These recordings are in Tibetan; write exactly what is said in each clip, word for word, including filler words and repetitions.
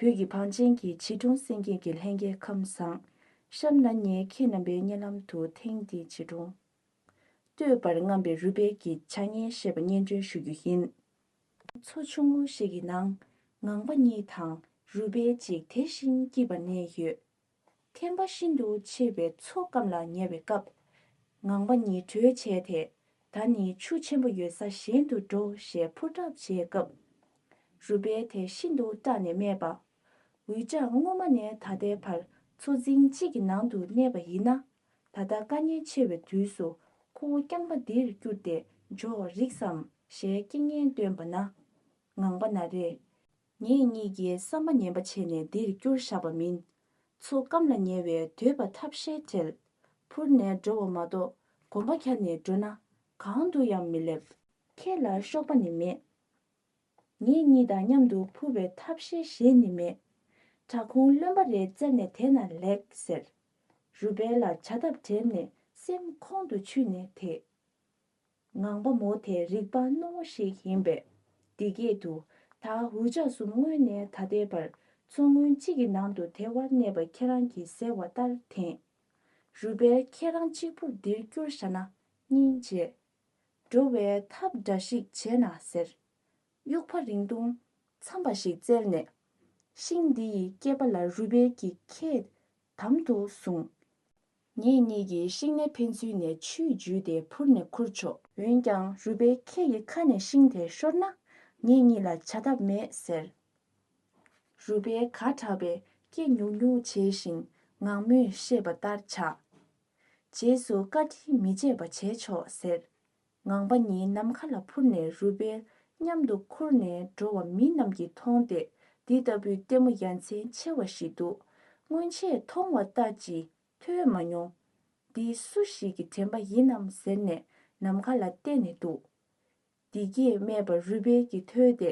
བོད་ཀྱི་བང་ཆེན་གྱི་བྱིས་སྒྲུང་གསན་མཁན་གྱི་ལྷན་རྒྱས་ཁམས་བཟང་། གཤམ་ལ་ངས་ཁྱེད་རྣམ་པའི་སྙན་ལམ་དུ་ཐེངས་འདིའི་བྱིས་སྒྲུང་། བསྟོད་པར་རྔམ་པའི་རུས་སྦལ་གྱི་བྱ་ངན་ཞེས་པ་སྙན་སྒྲོན་ཞུ་རྒྱུ་ཡིན། མཚོ་ཆུང་ངུ་ཞིག་གི་ནང་ངང་པ་གཉིས་དང་རུས་སྦལ་གཅིག་དེ་བཞིན་སྐྱིད་པར་གནས་ཡོད། ཐན་པ་ཤིན་ཏུ་ཆེ་བའི་མཚོ་སྐམ་ལ་ཉེ་བའི་སྐབས། ངང་པ་གཉིས་གྲོས་བྱས་ཏེ། ད་ནི་ཆུ་ཆེན་པོ་ཡོད་ས་གཞན་དུ་འགྲོ་ཞེས་འཕུར་གྲབས་བྱས་སྐབས། རུས་སྦལ་དེ་ཤིན་ཏུ་སྐྲག་ནས་སྨྲས་པ། འུ་ཅག་སྔོན་མ་ནས་ད་ལྟའི་བར་མཚོ་རྫིང་གཅིག་གི་ནང་དུ་གནས་པ་ཡིན་ན། ད་ལྟ་དཀའ་ངལ་ཆེ་བའི་དུས་སུ་ཁོ་བོ་རྐྱང་པ་འདིར་བསྐྱུར་ཏེ་འགྲོ་བར་རིགས་སམ་ཞེས་སྐད་ངན་བཏོན་པ་ན། ངང་པ་ན་རེ། ངེད་གཉིས་ཀྱིས་བསམ་པ་ངན་པ་བྱས་ནས་འདིར་བསྐྱུར་བཞག་པ་མིན། མཚོ་སྐམ་ལ་ཉེ་བས་སྡོད་པ་ཐབས་ཤེས་བྲལ། འཕུར་ནས་འགྲོ་བ་མ་གཏོགས་གོམ་པ་འཁྱར་ནས་འགྲོ་ན་གང་དུ་ཡང་མི་སླེབས། ཁྱེད་ལ་གཤོག་པ་ནི་མེད། ངེད་གཉིས་དང་མཉམ་དུ་འཕུར་བའི་ཐབས་ཤེས་གཞན་ནི་མེད། བྲག་ཁུང་རློན་པ་རེ་བཙལ་ནས་དེད་ན་ལེགས་ཟེར། རུས་སྦལ་ལ་བྱ་ཐབས་བྲལ་ནས་སེམས་ཁོང་དུ་ཆུད་ནས་དེད། ངང་པ་མོ་དེ་རིག་པ་རྣོ་བོ་ཞིག་ཡིན་པས། འདི་སྐད་དུ། ད་འུ་ཅག་གསུམ་སྔོན་ནས་ད་ལྟའི་བར་མཚོ་སྔོན་གཅིག་གི་ནང་དུ་བདེ་བར་གནས་པ་ཁྱེད་རང་གིས་ཟེར་བ་ལྟར་དེད། རུས་སྦལ་ཁྱེད་རང་གཅིག་པུར་འདིར་བསྐྱུར་བཞག་ན་སྙིང་རྗེ། འགྲོ་བའི་ཐབས་འདྲ་ཞིག་བྱས་ན་ཟེར། དབྱུག་པ་རིང་ཐུང་འཚམ་པ་ཞིག་བཙལ་ནས། ཤིང་འདི་ཡི་སྐེད་པ་ལ་རུས་སྦལ་གྱི་ཁས་དམ་དུ་བཟུང་། ངེད་གཉིས་ཀྱིས་ཤིང་སྣེ་ཕན་ཚུན་ནས་ཆུས་འཇུས་ཏེ་འཕུར་ནས་ཁུར་ཆོག་འོན་ཀྱང་རུས་སྦལ་ཁྱེད་ཀྱི་ཁ་ནས་ཤིང་དེ་ཤོར་ན་ངེད་གཉིས་ལ་བྱ་ཐབས་མེད་ཟེར། རུས་སྦལ་དགའ་དྲགས་པས་སྐད་ཉུག་ཉུག་བྱེད་བཞིན་ངང་མོས་བཤད་པ་ལྟར་བྱ། རྗེས་སུ་བཀའ་དྲིན་མི་བརྗེད་པ་བྱས་ཆོག་ཟེར། ངང་པ་ཉིད་ནམ་མཁའ་ལ་འཕུར་ནས་རུས་སྦལ་མཉམ་དུ་ཁུར་ནས་འགྲོ་བ་མི་རྣམས་ཀྱིས་མཐོང་སྟེ། འདི་ལྟ་བུའི་ལྟད་མོ་ཡ་མཚན་ཆེ་བ་ཞིག་འདུག་སྔོན་ཆད་མཐོང་བ་ལྟ་ཅི་ཐོས་མ་མྱོང་། འདི་སུ་ཞིག་གི་དྲན་པ་ཡིན་ནམ་ཟེར་ནས་ནམ་མཁའ་ལ་བལྟས་ནས་འདུག་འདི་སྐད་སྨྲས་པ་རུས་སྦལ་གྱིས་ཐོས་ཏེ།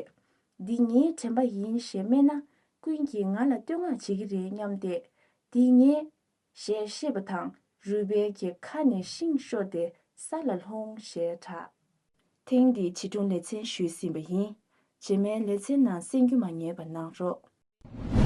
འདི་ངའི་དྲན་པ་ཡིན་ཞེས་སྨྲས་ན་ཀུན་གྱིས་ང་ལ་བསྟོད་བསྔགས་བྱེད་ཀྱི་རེད་སྙམ་སྟེ། འདི་ངའི། ཞེས་བཤད་པ་དང་རུས་སྦལ་གྱི་ཁ་ནས་ཤིང་ཤོར་ཏེ་ས་ལ་ལྷུང་ཞེས་གྲགས། ཐེངས་འདིའི་བྱིས་སྒྲུང་ལེ་ཚན་ཞུས་ཟིན་པ་ཡིན། རྗེས་མའི་ལེ་ཚན་ནང་གསན་རྒྱུ་མ་ཉེས་པ་གནང་རོགས།